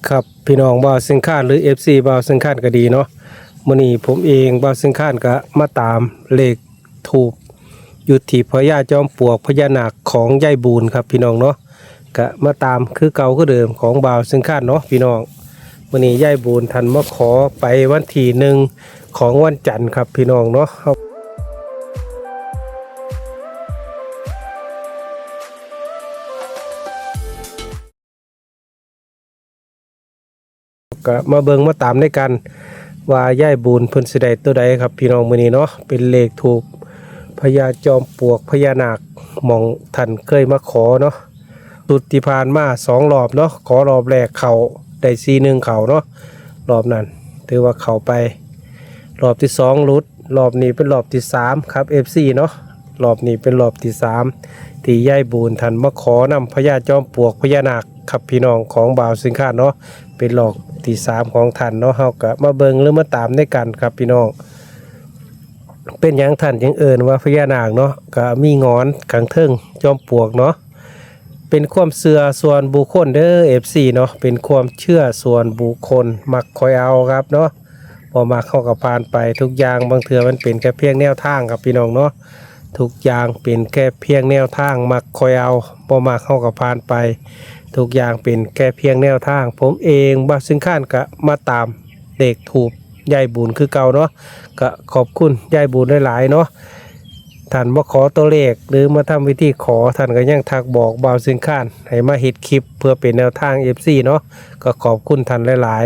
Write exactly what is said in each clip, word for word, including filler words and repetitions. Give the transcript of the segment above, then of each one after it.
ครับพี่น้องบ่าวเชียงคานหรือ เอฟซี บ่าวเชียงคานก็ดีเนาะ มื้อนี้ผมเองบ่าวเชียงคานก็มาตามเลขธูปอยู่ที่พญาจอมปลวกพญานาคของยายบุญครับพี่น้องเนาะ ก็มาตามคือเก่าคือเดิมของบ่าวเชียงคานเนาะพี่น้อง มื้อนี้ยายบุญท่านมาขอไปวันที่หนึ่งของวันจันทร์ครับพี่น้องเนาะ ก็มาเบิ่งมาตามด้วยกัน ว่ายายบุญเพิ่นสิได้ตัวใดครับพี่น้อง มื้อนี้เนาะ เป็นเลขธูปพญาจอมปลวกพญานาคหม่องท่านเคยมาขอเนาะ ชุดที่ผ่านมาสองรอบเนาะ ขอรอบแรกเข้าได้สี่หนึ่งเข้าเนาะ รอบนั้นถือว่าเข้าไป รอบที่สองหลุด รอบนี้เป็นรอบที่สามครับ เอฟซี เนาะ รอบนี้เป็นรอบที่สามที่ยายบุญท่านมาขอนำพญาจอมปลวกพญานาคครับพี่น้องของบ่าวเชียงคานเนาะ เป็นรอบที่สามของท่านเนาะ เฮาก็มาเบิ่งหรือมาตามด้วยกันครับพี่น้อง เป็นหยังท่านจึงเอิ้นว่าพญานาคเนาะ ก็มีหงอนข้างเทิงจอมปลวกเนาะ เป็นความเชื่อส่วนบุคคลเด้อ เอฟซี เนาะ เป็นความเชื่อส่วนบุคคล มักค่อยเอาครับเนาะ บ่มักเฮาก็ผ่านไป ทุกอย่างบางเทื่อมันเป็นแค่เพียงแนวทางครับพี่น้องเนาะ ทุกอย่างเป็นแค่เพียงแนวทาง มักค่อยเอา บ่มักเฮาก็ผ่านไป ทุกอย่างเป็นแค่เพียงแนวทาง ผมเองบ่าวเชียงคานก็มาตามเลขธูปยายบุญคือเก่าเนาะ ก็ขอบคุณยายบุญหลายๆเนาะ ท่านมาขอตัวเลขหรือมาทำพิธีขอ ท่านก็ยังทักบอกบ่าวเชียงคานให้มาเฮ็ดคลิปเพื่อเป็นแนวทาง เอฟซี เนาะ ก็ขอบคุณท่านหลาย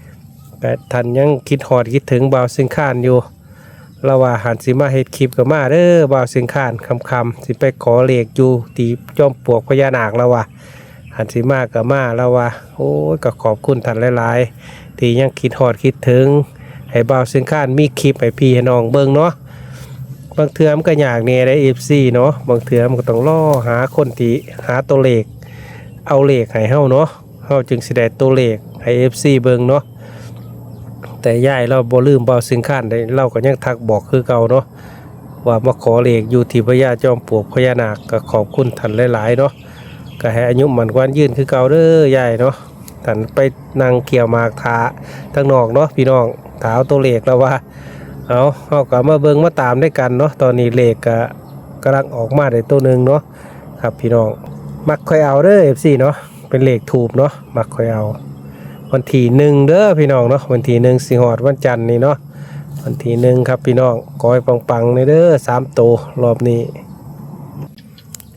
ๆ แต่ท่านยังคิดฮอดคิดถึงบ่าวเชียงคานอยู่ ลาวว่าหันสิมาเฮ็ดคลิปก็มาเด้อบ่าวเชียงคาน ค่ำๆสิไปขอเลขอยู่ที่จอมปลวกพญานาค ลาวว่าหันสิมาก็มา ลาวว่า โอ้ย ก็ขอบคุณท่านหลายๆที่ยังคิดฮอดคิดถึง ให้บ่าวเชียงคานมีคลิปให้พี่ให้น้องเบิ่งเนาะ บางเทื่อมันก็ยากแหน่เด้ เอฟซี เนาะ บางเทื่อมันก็ต้องรอหาคนที่หาตัวเลข เอาเลขให้เฮาเนาะ เฮาจึงสิได้ตัวเลขให้ เอฟซี เบิ่งเนาะ แต่ยายลาวบ่ลืมบ่าวเชียงคานเด้ ลาวก็ยังทักบอกคือเก่าเนาะ ว่ามาขอเลขอยู่ที่พญาจอมปลวกพญานาค ก็ขอบคุณท่านหลายๆเนาะ ก็ให้อายุมั่นขวัญยืนคือเก่าเด้อยายเนาะ ท่านไปนั่งเคี่ยวหมากถ่าทางนอกเนาะพี่น้อง ถ่าเอาตัวเลข ลาวว่า เอา เฮาก็มาเบิ่งมาตามด้วยกันเนาะ ตอนนี้เลขก็กำลังออกมาได้ตัวหนึ่งเนาะ ครับพี่น้อง มักค่อยเอาเด้อ เอฟซี เนาะ เป็นเลขธูปเนาะ มักค่อยเอา วันที่หนึ่งเด้อพี่น้องเนาะ วันที่หนึ่งสิฮอดวันจันทร์นี่เนาะ วันที่หนึ่งครับพี่น้อง ขอให้ปังๆเด้อ สามตัวรอบนี้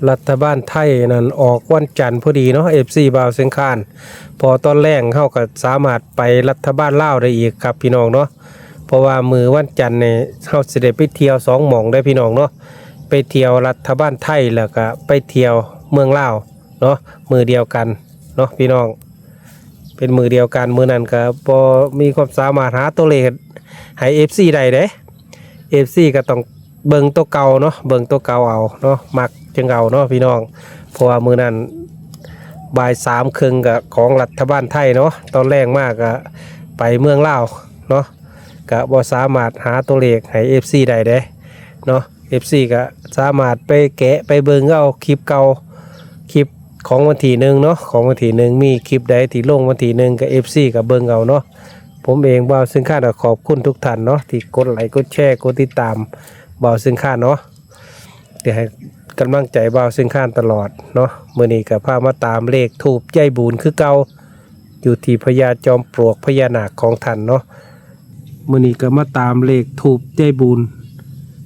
รัฐบาลไทยนั่นออกวันจันทร์พอดีเนาะ เอฟซี บ่าวเชียงคาน พอตอนแลงเฮาก็สามารถไปรัฐบาลลาวได้อีกครับพี่น้องเนาะ เพราะว่ามื้อวันจันทร์นี่เฮาสิได้ไปเที่ยวสองหม่องได้อพี่น้องเนาะ ไปเที่ยวรัฐบาลไทย แล้วก็ไปเที่ยวเมืองลาวเนาะ มื้อเดียวกันเนาะพี่น้อง เป็นมื้อเดียวกัน มื้อนั้นก็บ่มีความสามารถหาตัวเลขให้ เอฟซี ได้เด้ เอฟซี ก็ต้องเบิ่งตัวเก่าเนาะ เบิ่งตัวเก่าเอาเนาะ มักจั่งเอาเนาะพี่น้อง เพราะว่ามื้อนั้นบ่ายสามครึ่งก็ของรัฐบาลไทยเนาะ ตอนแลงมาก็ไปเมืองลาวเนาะ ก็บ่สามารถหาตัวเลขให้ เอฟซี ได้เด้เนาะ เอฟซี ก็สามารถไปแกะไปเบิ่งเอาคลิปเก่า คลิปของวันที่หนึ่งเนาะ ของวันที่หนึ่ง มีคลิปใดที่ลงวันที่หนึ่งก็ เอฟซี ก็เบิ่งเอาเนาะ ผมเองบ่าวเชียงคานก็ขอบคุณทุกท่านเนาะ ที่กดไลค์กดแชร์กดติดตามบ่าวเชียงคานเนาะ ที่ให้กำลังใจบ่าวเชียงคานตลอดเนาะ มื้อนี้ก็พามาตามเลขธูปยายบุญคือเก่า อยู่ที่พญาจอมปลวกพญานาคของท่านเนาะ มื้อนี้ก็มาตามเลขธูปยายบุญ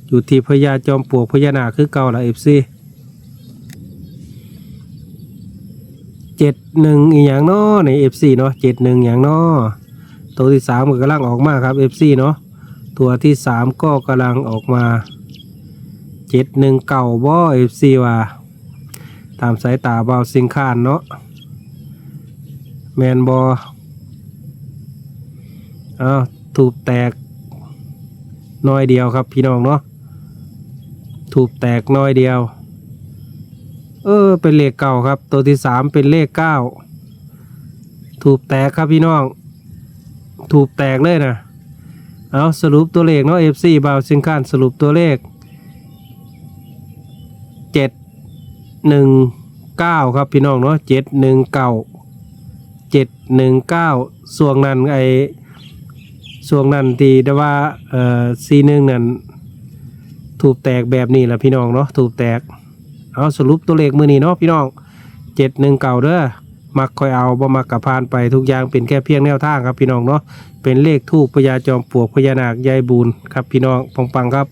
อยู่ที่พญาจอมปลวกพญานาคคือเก่าล่ะ เอฟซี เจ็ดหนึ่ง อีหยังน้อนี่ เอฟซี เนาะ เจ็ดหนึ่ง หยังน้อ ตัวที่สามก็กำลังออกมาครับ เอฟซี เนาะ ตัวที่สามก็กำลังออกมา เจ็ดหนึ่งเก้า บ่ เอฟซี ว่า ตามสายตาบ่าวเชียงคานเนาะ แม่นบ่ อ้าว ธูปแตกหน่อยเดียวครับพี่น้องเนาะ ธูปแตกหน่อยเดียว เออ เป็นเลขเก้าครับ ตัวที่สามเป็นเลขเก้า ธูปแตกครับพี่น้อง ธูปแตกเลยนะ เอาสรุปตัวเลขเนาะ เอฟซี บ่าวเชียงคาน สรุปตัวเลข เจ็ดหนึ่งเก้า ครับพี่น้องเนาะ เจ็ดหนึ่งเก้า เจ็ดหนึ่งเก้า ช่วงนั้นไอ้ช่วงนั้นที่ได้ว่าเอ่อสี่หนึ่งนั่น ธูปแตกแบบนี้ล่ะพี่น้องเนาะ ธูปแตก เอาสรุปตัวเลขมื้อนี้เนาะพี่น้อง เจ็ดหนึ่งเก้า เด้อ มักค่อยเอา บ่มักก็ผ่านไป ทุกอย่างเป็นแค่เพียงแนวทางครับพี่น้องเนาะ เป็นเลขธูปพญาจอมปลวก พญานาคยายบูนครับพี่น้อง ปังๆครับ